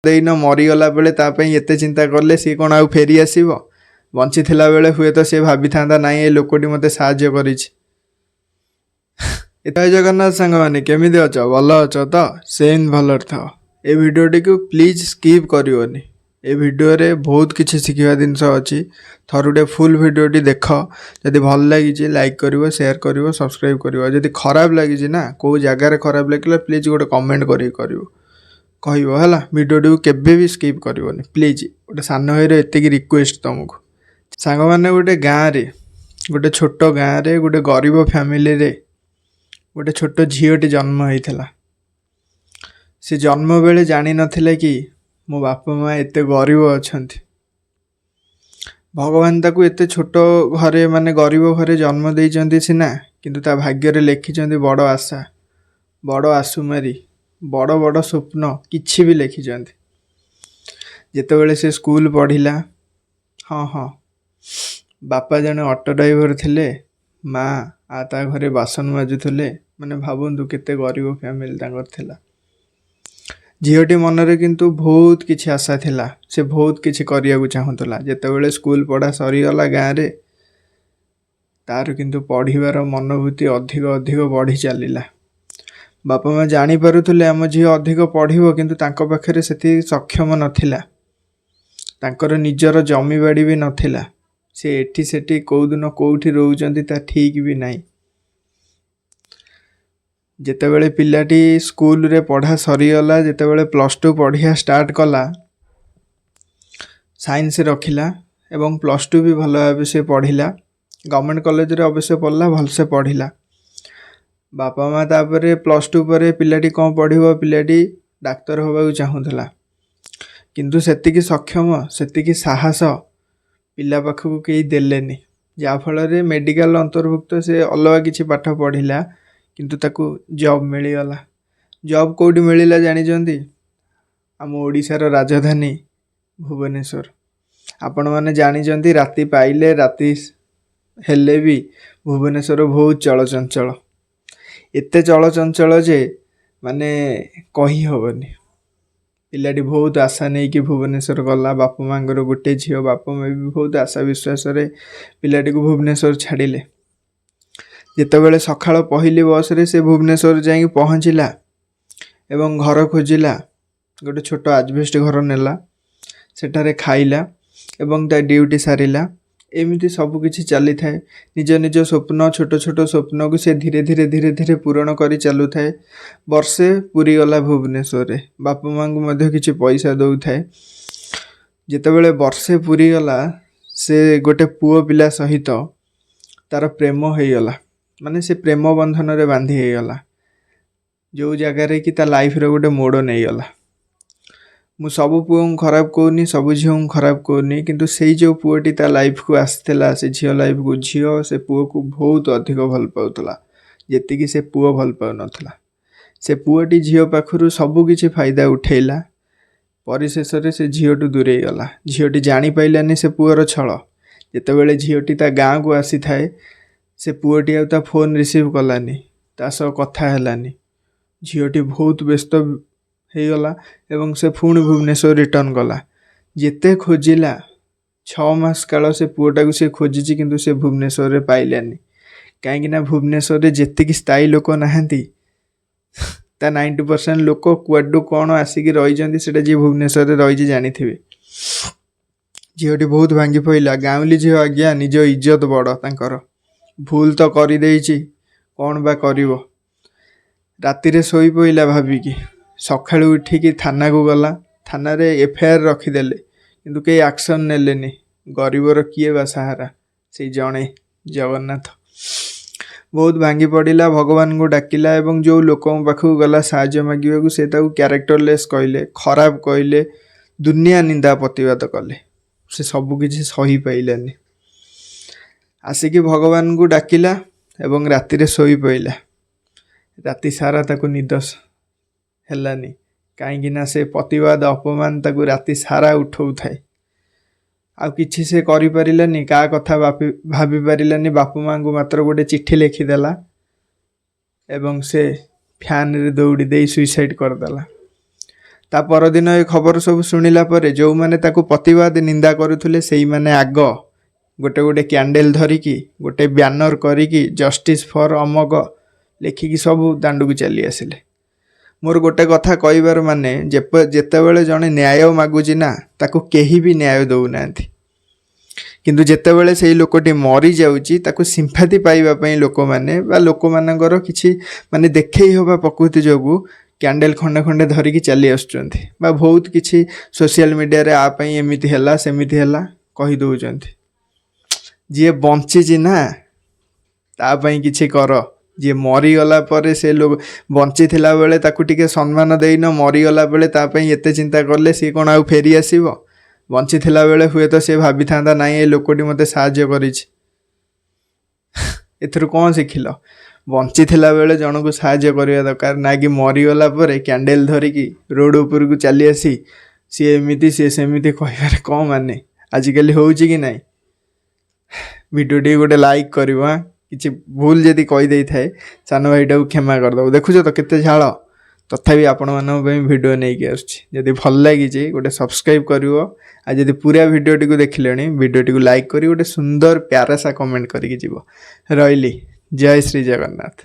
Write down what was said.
ଦେଇନ, ମରିଗଲା ବେଳେ ତା ପାଇଁ ଏତେ ଚିନ୍ତା କଲେ, ସିଏ କ'ଣ ଆଉ ଫେରି ଆସିବ? ବଞ୍ଚିଥିଲା ବେଳେ ହୁଏତ ସିଏ ଭାବିଥାନ୍ତା, ନାଇଁ, ଏ ଲୋକଟି ମୋତେ ସାହାଯ୍ୟ କରିଛି। ଜୟ ଜଗନ୍ନାଥ ସାଙ୍ଗମାନେ, କେମିତି ଅଛ? ଭଲ ଅଛ ତ? ସେମିତି ଭଲରେ ଥାଅ। ଏ ଭିଡ଼ିଓଟିକୁ ପ୍ଲିଜ୍ ସ୍କିପ୍ କରିବନି। ଏ ଭିଡ଼ିଓରେ ବହୁତ କିଛି ଶିଖିବା ଜିନିଷ ଅଛି। ଥରୁଟେ ଫୁଲ୍ ଭିଡ଼ିଓଟି ଦେଖ। ଯଦି ଭଲ ଲାଗିଛି, ଲାଇକ୍ କରିବ, ସେୟାର କରିବ, ସବସ୍କ୍ରାଇବ୍ କରିବ। ଯଦି ଖରାପ ଲାଗିଛି ନା, କେଉଁ ଜାଗାରେ ଖରାପ ଲାଗିଲା, ପ୍ଲିଜ୍ ଗୋଟେ କମେଣ୍ଟ କରିକି କରିବ, କହିବ, ହେଲା? ଭିଡ଼ିଓଟିକୁ କେବେ ବି ସ୍କିପ୍ କରିବନି ପ୍ଲିଜ୍। ଗୋଟେ ସାନ ଭାଇର ଏତିକି ରିକ୍ୱେଷ୍ଟ ତୁମକୁ। ସାଙ୍ଗମାନେ, ଗୋଟେ ଗାଁରେ, ଗୋଟେ ଛୋଟ ଗାଁରେ, ଗୋଟେ ଗରିବ ଫ୍ୟାମିଲିରେ ଗୋଟେ ଛୋଟ ଝିଅଟି ଜନ୍ମ ହେଇଥିଲା। ସେ ଜନ୍ମ ବେଳେ ଜାଣିନଥିଲେ କି ମୋ ବାପା ମା ଏତେ ଗରିବ ଅଛନ୍ତି। ଭଗବାନ ତାକୁ ଏତେ ଛୋଟ ଘରେ, ମାନେ ଗରିବ ଘରେ ଜନ୍ମ ଦେଇଛନ୍ତି ସିନା, କିନ୍ତୁ ତା ଭାଗ୍ୟରେ ଲେଖିଛନ୍ତି ବଡ଼ ଆଶା, ବଡ଼ ଆସୁମାରି, ବଡ଼ ବଡ଼ ସ୍ୱପ୍ନ କିଛି ବି ଲେଖିଛନ୍ତି। ଯେତେବେଳେ ସେ ସ୍କୁଲ ପଢ଼ିଲା, ହଁ, ବାପା ଜଣେ ଅଟୋ ଡ୍ରାଇଭର ଥିଲେ, ମା ତା ଘରେ ବାସନ ମାଜୁଥିଲେ। ମାନେ ଭାବନ୍ତୁ, କେତେ ଗରିବ ଫ୍ୟାମିଲି ତାଙ୍କର ଥିଲା। ଝିଅଟି ମନରେ କିନ୍ତୁ ବହୁତ କିଛି ଆଶା ଥିଲା। ସେ ବହୁତ କିଛି କରିବାକୁ ଚାହୁଁଥିଲା। ଯେତେବେଳେ ସ୍କୁଲ ପଢ଼ା ସରିଗଲା ଗାଁରେ, ତାର କିନ୍ତୁ ପଢ଼ିବାର ମନୋବୃତ୍ତି ଅଧିକ ଅଧିକ ବଢ଼ି ଚାଲିଲା। ବାପା ମା ଜାଣିପାରୁଥିଲେ ଆମ ଝିଅ ଅଧିକ ପଢ଼ିବ, କିନ୍ତୁ ତାଙ୍କ ପାଖରେ ସେତିକି ସକ୍ଷମ ନଥିଲା। ତାଙ୍କର ନିଜର ଜମିବାଡ଼ି ବି ନଥିଲା। ସେ ଏଠି ସେଠି କେଉଁଦିନ କେଉଁଠି ରହୁଛନ୍ତି, ତା ଠିକ୍ ବି ନାହିଁ। ଯେତେବେଳେ ପିଲାଟି ସ୍କୁଲରେ ପଢ଼ା ସରିଗଲା, ଯେତେବେଳେ +2 ପଢ଼ିବା ଷ୍ଟାର୍ଟ କଲା, ସାଇନ୍ସ ରଖିଲା ଏବଂ +2 ବି ଭଲ ଭାବେ ସେ ପଢ଼ିଲା। ଗଭର୍ଣ୍ଣମେଣ୍ଟ କଲେଜରେ ଅବଶ୍ୟ ପଢ଼ିଲା, ଭଲସେ ପଢ଼ିଲା। ବାପା ମା ତାପରେ +2 ପରେ ପିଲାଟି କ'ଣ ପଢ଼ିବ? ପିଲାଟି ଡାକ୍ତର ହେବାକୁ ଚାହୁଁଥିଲା, କିନ୍ତୁ ସେତିକି ସକ୍ଷମ, ସେତିକି ସାହସ ପିଲା ପାଖକୁ କେହି ଦେଲେନି, ଯାହାଫଳରେ ମେଡ଼ିକାଲ ଅନ୍ତର୍ଭୁକ୍ତ ସେ ଅଲଗା କିଛି ପାଠ ପଢ଼ିଲା। କିନ୍ତୁ ତାକୁ ଜବ୍ ମିଳିଗଲା। ଜବ୍ କେଉଁଠି ମିଳିଲା ଜାଣିଛନ୍ତି? ଆମ ଓଡ଼ିଶାର ରାଜଧାନୀ ଭୁବନେଶ୍ୱର। ଆପଣମାନେ ଜାଣିଛନ୍ତି, ରାତି ପାଇଲେ, ରାତି ହେଲେ ବି ଭୁବନେଶ୍ୱର ବହୁତ ଚଳଚଞ୍ଚଳ। ଏତେ ଚଳଚଞ୍ଚଳ ଯେ ମାନେ କହିହେବନି। ପିଲାଟି ବହୁତ ଆଶା ନେଇକି ଭୁବନେଶ୍ୱର ଗଲା। ବାପା ମାଆଙ୍କର ଗୋଟେ ଝିଅ, ବାପା ମା ବି ବହୁତ ଆଶା ବିଶ୍ୱାସରେ ପିଲାଟିକୁ ଭୁବନେଶ୍ୱର ଛାଡ଼ିଲେ। ଯେତେବେଳେ ସକାଳ ପହିଲି ବସ୍ରେ ସେ ଭୁବନେଶ୍ୱର ଯାଇକି ପହଞ୍ଚିଲା ଏବଂ ଘର ଖୋଜିଲା, ଗୋଟେ ଛୋଟ ଆଜବେଷ୍ଟ ଘର ନେଲା, ସେଠାରେ ଖାଇଲା ଏବଂ ତା ଡ୍ୟୁଟି ସାରିଲା। ଏମିତି ସବୁକିଛି ଚାଲିଥାଏ। ନିଜ ନିଜ ସ୍ୱପ୍ନ, ଛୋଟ ଛୋଟ ସ୍ୱପ୍ନକୁ ସେ ଧୀରେ ଧୀରେ ଧୀରେ ଧୀରେ ପୂରଣ କରି ଚାଲୁଥାଏ। ବର୍ଷେ ପୁରିଗଲା ଭୁବନେଶ୍ୱରରେ। ବାପା ମାଆଙ୍କୁ ମଧ୍ୟ କିଛି ପଇସା ଦେଉଥାଏ। ଯେତେବେଳେ ବର୍ଷେ ପୁରିଗଲା, ସେ ଗୋଟେ ପୁଅ ପିଲା ସହିତ ତାର ପ୍ରେମ ହେଇଗଲା, ମାନେ ସେ ପ୍ରେମ ବନ୍ଧନରେ ବାନ୍ଧି ହେଇଗଲା, ଯେଉଁ ଜାଗାରେ କି ତା ଲାଇଫ୍ର ଗୋଟେ ମୋଡ଼ ନେଇଗଲା। ମୁଁ ସବୁ ପୁଅଙ୍କୁ ଖରାପ କହୁନି, ସବୁ ଝିଅଙ୍କୁ ଖରାପ କହୁନି, କିନ୍ତୁ ସେଇ ଯେଉଁ ପୁଅଟି ତା ଲାଇଫ୍କୁ ଆସିଥିଲା, ସେ ଝିଅ ଲାଇଫ୍କୁ, ଝିଅ ସେ ପୁଅକୁ ବହୁତ ଅଧିକ ଭଲ ପାଉଥିଲା, ଯେତିକି ସେ ପୁଅ ଭଲ ପାଉନଥିଲା। ସେ ପୁଅଟି ଝିଅ ପାଖରୁ ସବୁ କିଛି ଫାଇଦା ଉଠେଇଲା। ପରିଶେଷରେ ସେ ଝିଅଠୁ ଦୂରେଇ ଗଲା। ଝିଅଟି ଜାଣିପାରିଲାନି ସେ ପୁଅର ଛଳ। ଯେତେବେଳେ ଝିଅଟି ତା ଗାଁକୁ ଆସିଥାଏ, ସେ ପୁଅଟି ଆଉ ତା ଫୋନ୍ ରିସିଭ୍ କଲାନି, ତା ସହ କଥା ହେଲାନି। ଝିଅଟି ବହୁତ ବ୍ୟସ୍ତ ହେଇଗଲା ଏବଂ ସେ ପୁଣି ଭୁବନେଶ୍ୱର ରିଟର୍ଣ୍ଣ କଲା। ଯେତେ ଖୋଜିଲା, 6 ମାସ କାଳ ସେ ପୁଅଟାକୁ ସେ ଖୋଜିଛି, କିନ୍ତୁ ସେ ଭୁବନେଶ୍ୱରରେ ପାଇଲାନି। କାହିଁକିନା ଭୁବନେଶ୍ୱରରେ ଯେତିକି ସ୍ଥାୟୀ ଲୋକ ନାହାନ୍ତି, ତା 90% ଲୋକ କୁଆଡ଼ୁ କ'ଣ ଆସିକି ରହିଛନ୍ତି। ସେଇଟା ଯିଏ ଭୁବନେଶ୍ୱରରେ ରହିଛି ଜାଣିଥିବେ। ଝିଅଟି ବହୁତ ଭାଙ୍ଗି ପଡ଼ିଲା। ଗାଉଁଲି ଝିଅ ଆଜ୍ଞା, ନିଜ ଇଜ୍ଜତ ବଡ଼ ତାଙ୍କର। ଭୁଲ ତ କରିଦେଇଛି, କ'ଣ ବା କରିବ? ରାତିରେ ଶୋଇ ପଡ଼ିଲା ଭାବିକି। ସକାଳୁ ଉଠିକି ଥାନାକୁ ଗଲା। ଥାନାରେ ଏଫଆଇଆର୍ ରଖିଦେଲେ, କିନ୍ତୁ କେହି ଆକ୍ସନ୍ ନେଲେନି। ଗରିବର କିଏ ବା ସାହାରା? ସେଇ ଜଣେ ଜଗନ୍ନାଥ। ବହୁତ ଭାଙ୍ଗି ପଡ଼ିଲା, ଭଗବାନଙ୍କୁ ଡାକିଲା ଏବଂ ଯେଉଁ ଲୋକଙ୍କ ପାଖକୁ ଗଲା ସାହାଯ୍ୟ ମାଗିବାକୁ, ସେ ତାକୁ କ୍ୟାରେକ୍ଟରଲେସ୍ କହିଲେ, ଖରାପ କହିଲେ, ଦୁନିଆ ନିନ୍ଦା ପ୍ରତିବାଦ କଲେ। ସେ ସବୁକିଛି ସହିପାଇଲାନି। ଆସିକି ଭଗବାନଙ୍କୁ ଡାକିଲା ଏବଂ ରାତିରେ ଶୋଇ ପଡ଼ିଲା। ରାତି ସାରା ତାକୁ ନିଦ ହେଲାନି, କାହିଁକି ନା ସେ ପ୍ରତିବାଦ, ଅପମାନ ତାକୁ ରାତି ସାରା ଉଠଉଥାଏ। ଆଉ କିଛି ସେ କରିପାରିଲାନି, କାହା କଥା ଭାବି ପାରିଲାନି। ବାପା ମାଆଙ୍କୁ ମାତ୍ର ଗୋଟେ ଚିଠି ଲେଖିଦେଲା ଏବଂ ସେ ଫ୍ୟାନରେ ଦଉଡ଼ି ଦେଇ ସୁଇସାଇଡ଼୍ କରିଦେଲା। ତା ପରଦିନ ଏ ଖବର ସବୁ ଶୁଣିଲା ପରେ ଯେଉଁମାନେ ତାକୁ ପ୍ରତିବାଦ ନିନ୍ଦା କରୁଥିଲେ, ସେଇମାନେ ଆଗ ଗୋଟେ ଗୋଟେ କ୍ୟାଣ୍ଡେଲ୍ ଧରିକି, ଗୋଟେ ବ୍ୟାନର କରିକି, ଜଷ୍ଟିସ୍ ଫର୍ ଅମକ ଲେଖିକି ସବୁ ଦାଣ୍ଡକୁ ଚାଲି ଆସିଲେ। ମୋର ଗୋଟେ କଥା କହିବାର ମାନେ, ଯେତେବେଳେ ଜଣେ ନ୍ୟାୟ ମାଗୁଛି ନା, ତାକୁ କେହି ବି ନ୍ୟାୟ ଦେଉନାହାନ୍ତି। କିନ୍ତୁ ଯେତେବେଳେ ସେଇ ଲୋକଟି ମରିଯାଉଛି, ତାକୁ ସିମ୍ପାଥି ପାଇବା ପାଇଁ ଲୋକମାନେ ବା ଲୋକମାନଙ୍କର କିଛି ମାନେ ଦେଖେଇ ହେବା ପ୍ରକୃତି ଯୋଗୁଁ କ୍ୟାଣ୍ଡେଲ୍ ଖଣ୍ଡେ ଖଣ୍ଡେ ଧରିକି ଚାଲି ଆସୁଛନ୍ତି ବା ବହୁତ କିଛି ସୋସିଆଲ ମିଡ଼ିଆରେ ଆ ପାଇଁ ଏମିତି ହେଲା, ସେମିତି ହେଲା କହିଦେଉଛନ୍ତି। ଯିଏ ବଞ୍ଚିଛି ନା, ତା ପାଇଁ କିଛି କର। ଯିଏ ମରିଗଲା ପରେ, ସେ ଲୋକ ବଞ୍ଚିଥିଲା ବେଳେ ତାକୁ ଟିକେ ସମ୍ମାନ ଦେଇନ, ମରିଗଲା ବେଳେ ତା ପାଇଁ ଏତେ ଚିନ୍ତା କଲେ ସିଏ କ'ଣ ଆଉ ଫେରି ଆସିବ? ବଞ୍ଚିଥିଲା ବେଳେ ହୁଏତ ସେ ଭାବିଥାନ୍ତା, ନାଇଁ, ଏ ଲୋକଟି ମୋତେ ସାହାଯ୍ୟ କରିଛି। ଏଥିରୁ କ'ଣ ଶିଖିଲ? ବଞ୍ଚିଥିଲା ବେଳେ ଜଣକୁ ସାହାଯ୍ୟ କରିବା ଦରକାର ନା କି ମରିଗଲା ପରେ କ୍ୟାଣ୍ଡେଲ୍ ଧରିକି ରୋଡ଼ ଉପରକୁ ଚାଲି ଆସି ସିଏ ଏମିତି, ସିଏ ସେମିତି କହିବାରେ କ'ଣ ମାନେ? ଆଜିକାଲି ହେଉଛି କି ନାହିଁ? ଭିଡ଼ିଓଟିକୁ ଗୋଟେ ଲାଇକ୍ କରିବ। କିଛି ଭୁଲ ଯଦି କହିଦେଇଥାଏ, ସାନ ଭାଇଟାକୁ କ୍ଷମା କରିଦେବ। ଦେଖୁଛ ତ କେତେ ଝାଳ, ତଥାପି ଆପଣମାନଙ୍କ ପାଇଁ ଭିଡ଼ିଓ ନେଇକି ଆସୁଛି। ଯଦି ଭଲ ଲାଗିଛି, ଗୋଟେ ସବସ୍କ୍ରାଇବ୍ କରିବ। ଆଉ ଯଦି ପୁରା ଭିଡ଼ିଓଟିକୁ ଦେଖିଲେଣି, ଭିଡ଼ିଓଟିକୁ ଲାଇକ୍ କରି ଗୋଟେ ସୁନ୍ଦର ପ୍ୟାରାସା କମେଣ୍ଟ କରିକି ଯିବ। ରହିଲି, ଜୟ ଶ୍ରୀ ଜଗନ୍ନାଥ।